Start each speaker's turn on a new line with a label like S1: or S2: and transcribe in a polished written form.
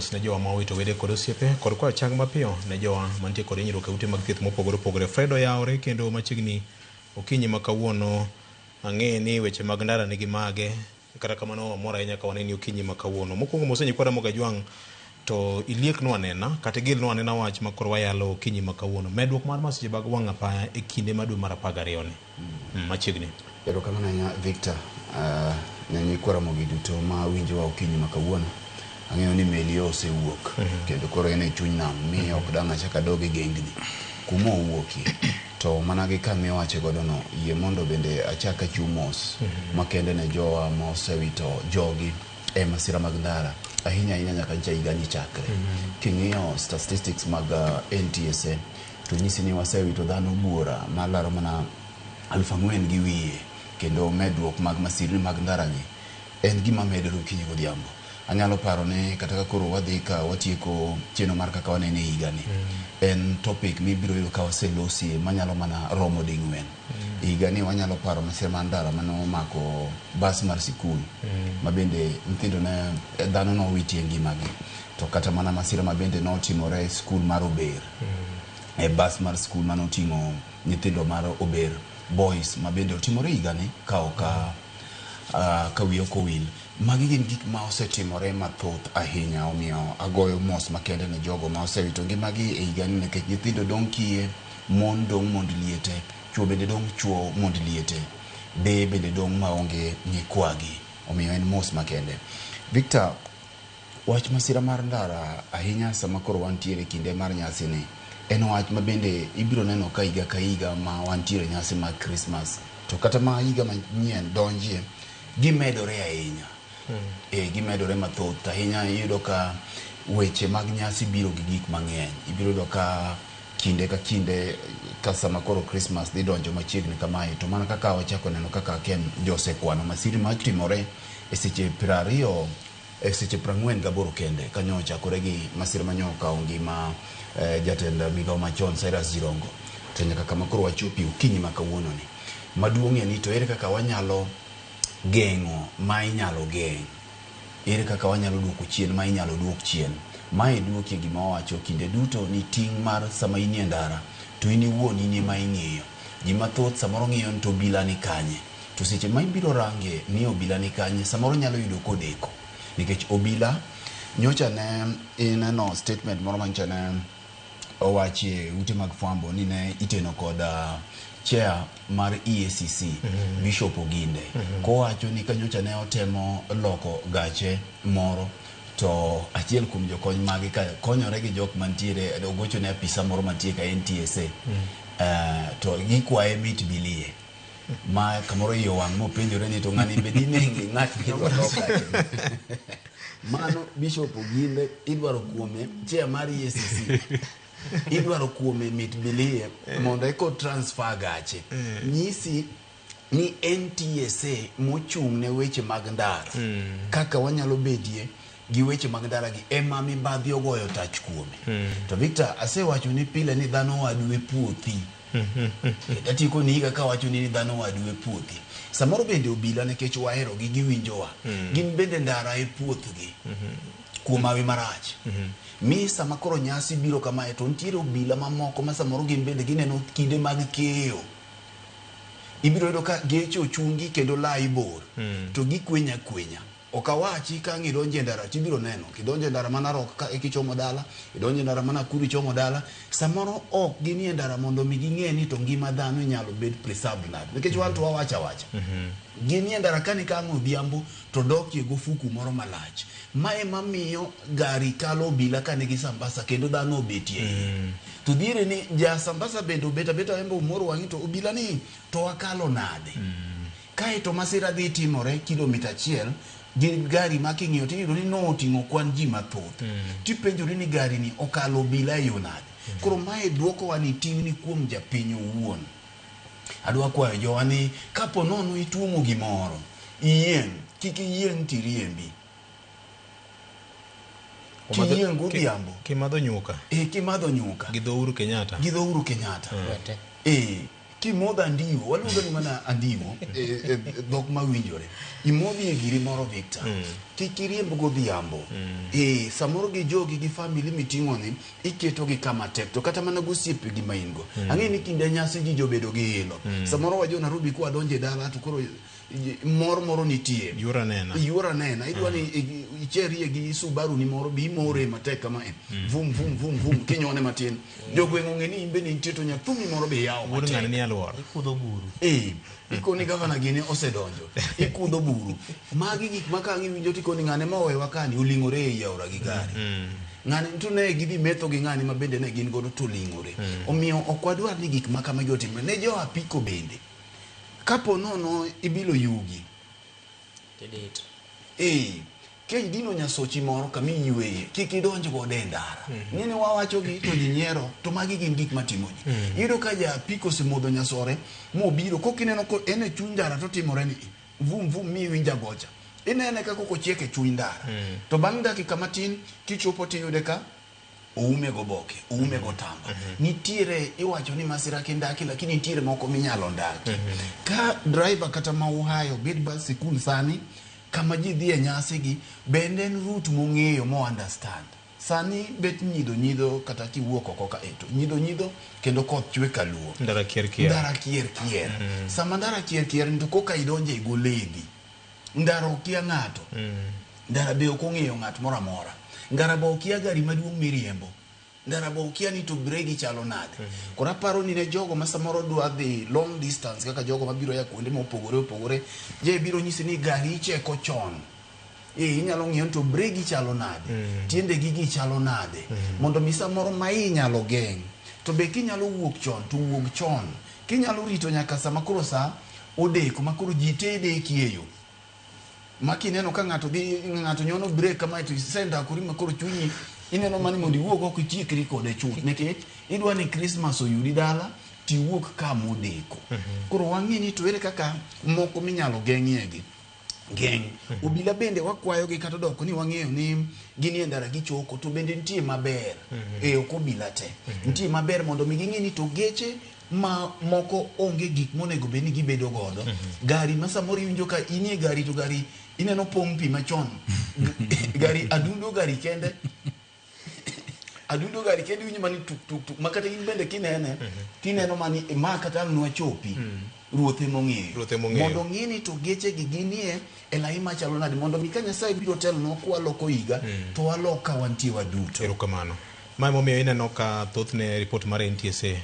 S1: mos ne jowa ma owito wede kod osiepe kod kwayo chang mapiyo ne jowa mantie kod hinyruok e ute mag thieth mopogore opogore. Fred oyawore kendo machiegni okinyi ma kawuono ang'e ni weche mag ndara nigi mage kata kamano wamor ahinya ka waneni okinyi ma kawuono. Mokwongo mos nyikwa Ramogi Ajwang' to ilieknwa anena kata igilnwa anena wach ma koro wayalo okinyi ma kawuono. Medruok mar masiche mag wang' apaya e kinde ma dwe mar 12 ni. Machiegni.
S2: Erokamano ahinya Victor, ne nyikwa Ramogi duto ma winjowa okinyi ma kawuono. Ang'eyo ni meli osewuok kendo koro en e chuny nam mi ok dang' achak adog e gengni kuma owuokie. To mana gi kama iwache godo no, yie mondo bende achak achiw mos makende ne jowa ma osewito jogi e masira mag ndara ahinya ahinya nyaka ncha higani chakre. King'iyo statistics mag NTSA to nyisi ni wasewito dhano buora malaro mana 4,000 gi wiye kendo medruok mag masirni mag ndara gi en gima medore okinyi godhiambo. Anyalo paro ni kata ka koro wadhi ka watieko chenro mar kaka wanene e higani, en topic mibiro yudo ka waselosie manyalo mana romo ding'wen. Higani wanyalo paro masira mar ndara mane omako bas mar sikul ma bende nyithindo ne dhano nowitie ngimagi. To kata mana masira ma bende notimore e sikul mar Ober, e bas mar sikul mane oting'o nyithindo mar Ober Boys ma bende otimore higani ka ok ka wiya ok owil. Magi gin gik ma osetimore mathoth ahinya omiyo agoyo mos makende ne jogo ma osewito ngimagi e higani nikech nyithindo dong' kiye, mon dong' mond liete, chuo bende dong' chuo mond liete, deye bende dong' maonge nyikwagi. Omiyo en mos makende. Victor, wach masira mar ndara ahinya sama koro wantiere e kinde mar nyasi ni en wach ma bende ibiro neno ka higa ka higa ma wantiere nyasi mag Christmas to kata ma higa manyien donjie gimedore ahinya. Gimedore mathoth ahinya. Iyudo ka weche mag nyasi biro gi gik mang'eny. Ibiro yudo ka kinde ka kinde ka sama koro Christmas dhi donjo machiegni kamae to mana kaka wachako neno kaka Ken josekwano masirni matimore e seche 20 e seche 48 kende kanyo ochakore gi masira manyo okawo ngima jatend migawo machon Cyrus Jirongo to nyaka kama koro wachopi okinyi ma kawuono ni. Maduong' en ni to ere kaka wanyalo geng'o ma inyalo geng'? Ere kaka wanyalo duoko chien ma inyalo duok chien? Mae duokie gima wawacho kinde duto ni ting' mar sama inie ndara to in iwuon in ema ing'iyo. Ji mathoth samoro ng'iyo ni to obila ni kanye. To seche ma ibiro range ni obila ni kanye samoro nyalo yudo kodeko. Nikech obila nyocha ne ineno statement moro manyocha ne owachi e ute mag fwambo ni ne iteno kod chair mar EACC Bishop Oginde kowacho ni kanyocha ne otemo loko gache moro to achiel kuom jokony mage ka konyore gi jok mantiere ogocho ne apisa moro mantie ka NTSA to gikwaye mit bilie ma kamoro iye owang' mopenjore ni to ng'ani be dinenge ng'at midwa lok gache. Mano Bishop Oginde idwaro kuome chair mar EACC idwaro kuome mit bilie mondo eko transfer gache. Nyisi ni NTSA mochung' ne weche mag ndara kaka wanyalo bedie gi weche mag ndara gi ema mibadhi ogoyo tach kuome. To Victor asewacho ni pile ni dhano wadu e puothi. Atieko ni higa kawacho ni dhano wadu e puothi. Samoro bende obila nikech wahero gi giwinjowa. Gin bende ndara e puothgi. Kuom hawi marach. Mi sama koro nyasi biro kamae to nitiere obila mamoko ma samoro gin bende gineno kinde mag keyo. Ibiro yudo ka geche ochungi kendo lai bor. To gikwenya kwenya. Ok awachi ka ang' idonjo e ndara tibiro neno. Kidonjo e ndara ma Narok ka eka ichomo dala, idonjo e ndara ma Nakuru ichomo dala, samoro ok ginie ndara mondo mi ging'e ni to ngima dhano inyalo bed preserved nade. Nikech wan to wawacho awacha. Ginie ndara kani ka ang' odhiambo to dokie gofuku moro malach. Ma ema miyo gari kalo obila ka nigi sambasa kendo dhano obetie iye. To dhiere ni ja sambasa bende obet abeta en be omoro wang'e to obila ni to wakalo nade. Kae to masira dhi timore kilomita achiel gi gari ma king'iyo tiyudo ni noting'o kwan ji mathoth. Tipenjori ni gari ni okalo obila e yo nade. Koro mae duokowa ni ting' ni kuom japiny owuon. Adwa kwayo jowa ni kapo nono ituomo gimoro, iyieng', kik iyieng' tiriembi. Kiyieng' godhiambo.
S1: Kimadho nyuka.
S2: Kimadho nyuka.
S1: Gi dho Uhuru Kenyatta.
S2: Gi dho Uhuru Kenyatta. Kimodho andiwo, waluongo ni mana andiwo, dhok mawinjore. Imodhi e giri moro Victor. Kik iriemb godhiambo. Samoro gi jogi gi family miting'o ni iketo gi kama tek to kata mana gosiepe gi ma in go. Ang'e ni kinde nyasi ji jobedo gi ilo. Samoro wajo Nairobi kwa donje dala to koro mor moro nitie.
S1: Yuora nena.
S2: Yuora nena. Idwa ni icherie gi Subaru ni moro bi imore matek kama e. Vum vum vum vum kinyone matin. Jogweng' ong'e ni in bende nitie to nyathumi moro be yawo
S1: Wuod
S2: matek.
S1: ng'ani ni alwora.
S3: Ikudho buru.
S2: Ikoni gavana gini osedonjo. Ikudho buru. Magi gik ma ka ang' iwinjo tikoni ng'ane ma owewa kani oling'ore ei aora gi gari. Ng'ani to ne gidhi metho gi ng'ani ma bende ne gin godo to oling'ore. Omiyo ok wadwar ni gik ma kamagi otimre. Ne jo apiko bende. Kapo nono ibilo yugi.
S3: Tidit.
S2: Kech dino nyasochi moro kama iyweye, kik idonj godo e ndara. Ng'eni wawacho gi to ji nyiero, to magi gin gik matimo ji. Iyudo ka ja apiko osemodho nyasore mobiro, kok ineno ko en e chuny ndara to timore ni vum vum mi iwinj agocha. Inene ka koko ochiek e chuny ndara. To bang' dakika matin kichopo tiyude ka oume goboke, oume gotamba. Nitiere iwacho ni masira kindaki, lakini nitiere moko minyalo ndaki. Ka driver kata ma uhayo bed bas sikul sani, kama ji dhi e nyasi gi, bende en route mong'eyo mo understand. Sani bet nyidho nyidho kata kiwuok oko ka eto. Nyidho nyidho kendo koth chwe kaluo.
S1: Ndara kier kier.
S2: Ndara kier kier. Sama ndara kier kier ni to koka idonje e goledhi. Ndara okia ng'ato. Ndara be ok ong'eyo ng'at moro amora. Ndara be okia gari maduong' miriembo. Ndara be okia ni to bregi chalo nade. Koro aparo ni ne jogo ma samoro dwa dhi long distance kaka jogo mabiro ya kuonde mopogore opogore, je biro nyisi ni gari icheko chon. Inyalo ng'iyo ni to bregi chalo nade, tiendegi gi chalo nade, mondo mi samoro ma inyalo geng'. To be kinyalo wuok chon, to wuog chon. Kinyalo rito nyaka sama koro sa odeko, ma koro ji te deki e yo. Ma kineno ka ng'ato dhi, ng'ato nyono brek kamae to isendakori ma koro chunyi ineno mani mondo iwuog oko itiekri kode chuth. Nikech idwa ni Christmas oyudi dala tiwuok kama odeko. Koro wang'e ni to ere kaka moko minyalo geng'ie gi. Geng'. Obila bende wakwayo gi kata doko ni wang'eyo ni ginie ndara gichoko to bende nitie maber. Ok obila te. Nitie maber mondo mi ging'e ni to geche ma moko onge gik monego bed ni gibedo godo. Gari ma samoro iwinjo ka inie gari to gari ineno pong' pi machon. Gari adundo gari kende. Adundo gari kende iwinjo mani tuk tuk tuk. Ma kata in bende kinene, tineno mani ma kata ang' nwachopi. Ruoth emong'eyo.
S1: Ruoth emong'eyo.
S2: Mondo ong'e ni to geche gi ginie e lai machalo nade mondo mi ka Nyasaye biro telonwa kwaloko higa to walok ka wantie waduto.
S1: Erokamano. Ma emomiyo ineno ka thothne report mar NTSA.